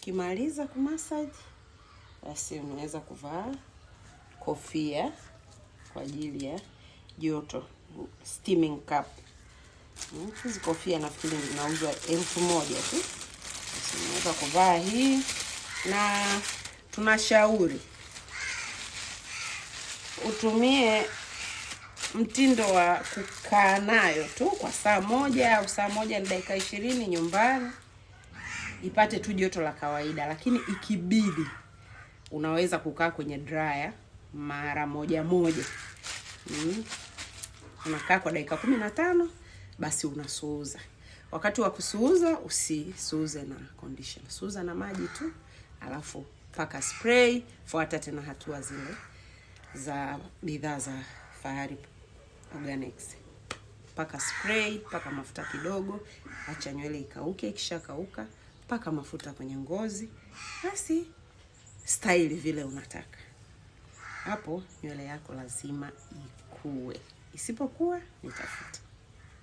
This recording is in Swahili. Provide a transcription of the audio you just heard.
Ukimaliza kumassage, basi unaweza kuvaa kofia kwa ajili ya joto, steaming cap. Hizi kofia nafikiri zinauzwa 1000 tu. Basi unaweza kuvaa hii, na tunashauri utumie mtindo wa kukaa nayo tu kwa saa 1 au saa 1 na dakika 20 nyumbani, ipate tu joto la kawaida, lakini ikibidi unaweza kukaa kwenye dryer mara moja moja. Unakaa kwa dakika 15, basi unasuuza. Wakati wa kusuuza usisuuze na conditioner, suuza na maji tu, alafu paka spray. Fuata tena hatua zile za bidhaa za Fahari Organics. Paka spray, paka mafuta kidogo, acha nywele ikauke. Ikishakauka, paka mafuta kwenye ngozi, basi style vile unataka. Hapo nywele yako lazima ikue, isipokuwa nitafute.